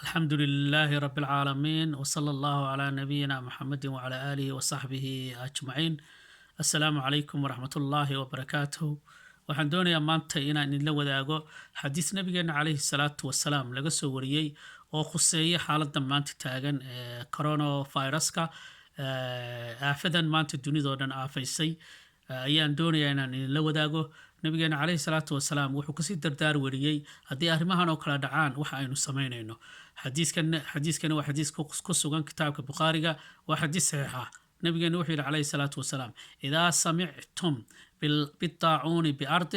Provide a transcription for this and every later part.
الحمد لله رب العالمين، وصلى الله على نبينا محمد وعلى آله وصحبه أجمعين. السلام عليكم ورحمة الله وبركاته. Waxaan doonayaa maanta inaan idinla wadaago xadiis nabigeena calayhi salaatu wasalaam laga soo wariyey oo khuseeya xaaladda maanta taagan ee coronaviruska, aafadan maanta dunidoo dhan aafaysay ayaan doonayaa inaan idinla wadaago. Nabigeena caleyhi salaatu wasalaam wuxuu kasii dardaar wariyey haddii arrimahan oo kale dhacaan waxa aynu samaynayno. Xadiiskani waa xadiis ku sugan kitaabka Bukhaariga, waa xadiis saxiix ah. Nabigeena wuxuu yidhi calayhi salaatu wasalaam: "إذا سمعتم بالطاعون بأرض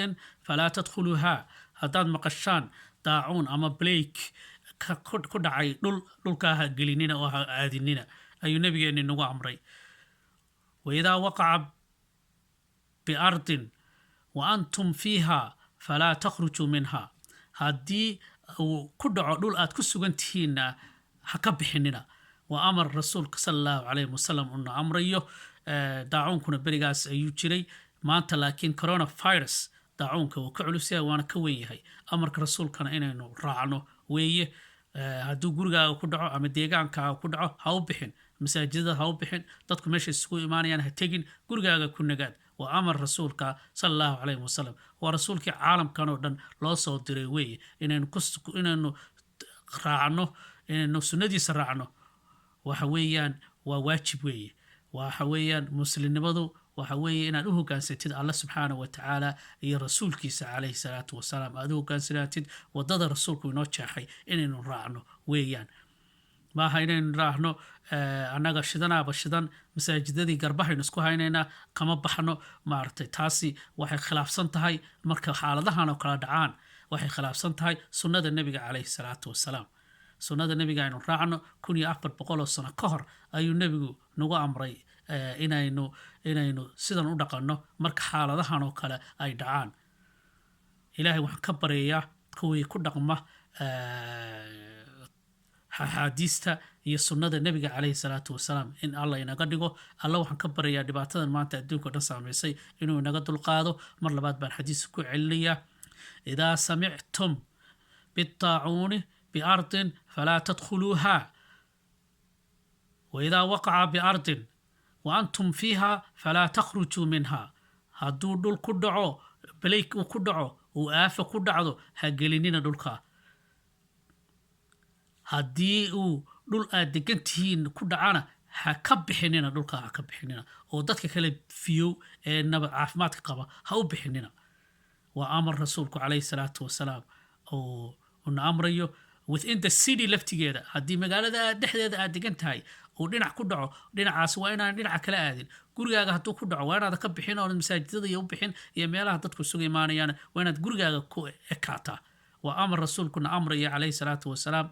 فلا تدخلوها." Haddaad maqashaan daacuun ama plague ku dhacay dhul, dhulkaa ha gelinina oo ha aadinina, ayuu nabigeeni nagu amray. "وإذا وقع بأرض وأنتم فيها فلا تخرجوا منها." Haddii uu ku dhaco dhul aad ku sugan tihiinna, ha ka bixinina. Waa amar rasuulka sala Allahu calayhi wasalam una amrayo. Daacuunkuna berigaas ayuu jiray. Maanta laakiin coronavirus daacuunka wuu ka culus yahay, waana ka weyn yahay. Amarka rasuulkana inaynu raacno weeye. Hadduu gurigaaga ku dhaco ama deegaankaaga ku dhaco, ha u bixin masaajidada, ha u bixin dadku meesha isugu imaanayaan, ha tegin, gurigaaga ku nagaad. Waa amar rasuulka sala Allahu calayhi wasalam. Waa rasuulkii caalamkan oo dhan loo soo diray weeye. Inaynu raacno, inaynu sunnadiisa raacno, waxa weeyaan waa waajib weeye. Waxa weeyaan muslimnimadu waxa weeye inaad u hogaansatid Alla subxaana wa tacaala iyo rasuulkiisa calayhi salaatu wasalaam. Aad u hogaansanaatid wadada rasuulku inoo jeexay inaynu raacno weeyaan. Maaha inaynu raacno annaga shidanaaba shidan, masaajidadii garbahaynu isku haynaynaa, kama baxno, maaragtay. Taasi waxay khilaafsan tahay, marka xaaladahan oo kala dhacaan, waxay khilaafsan tahay sunnada nebiga calayhi salaatu wasalaam. Sunnada nebiga aynu raacno. 1400 oo sano ka hor ayuu nebigu nagu amray inaynu sidan u dhaqanno marka xaaladahan oo kale ay dhacaan. Ilaahay waxaan ka baryayaa kuwii ku dhaqma axaadiista iyo sunnada nebiga caleyhi salaatu wasalaam in Alla inaga dhigo. Alla waxaan ka baryayaa dhibaatadan maanta adduunka o dhan saamaysay inuu inaga dulqaado. Mar labaad baan xadiiska ku celinayaa: "إذا سمعتم بالطاعون بأرض فلا تدخلوها، وإذا وقع بأرض وأنتم فيها فلا تخرجوا منها." Hadduu dhul ku dhaco, plague uu ku dhaco, uu aafa ku dhacdo, ha gelinina dhulka. Haddii uu dhul aad degan tihiin ku dhacana, ha ka bixinina dhulka, ha ka bixinina, oo dadka kale fiyow ee nabad caafimaadka qaba ha u bixinina. Waa amar rasuulku calayhi salaatu wasalaam oo una amrayo. Within the city laftigeeda, haddii magaalada dhexdeeda aad degan tahay uu dhinac ku dhaco, dhinacaas waa inaan dhinaca kala aadin. Gurigaaga hadduu ku dhaco, waa inaad ka bixin oonad masaajidada iyo u bixin iyo meelaha dadku isugu imaanayaan. Waa inaad gurigaaga ku ekaataa. Waa amar rasuulkuna amraya calayhi salaatu wasalaam.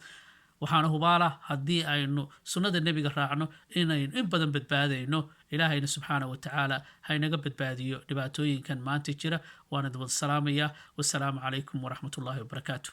Waxaana hubaala haddii aynu sunnada nebiga raacno inaynu in badan badbaadayno. Ilaahayna subxaana wa tacaala haynaga badbaadiyo dhibaatooyinkan maanta jira. Waan idin wada salaamayaa. Wasalaamu calaykum waraxmatullaahi wabarakaatu.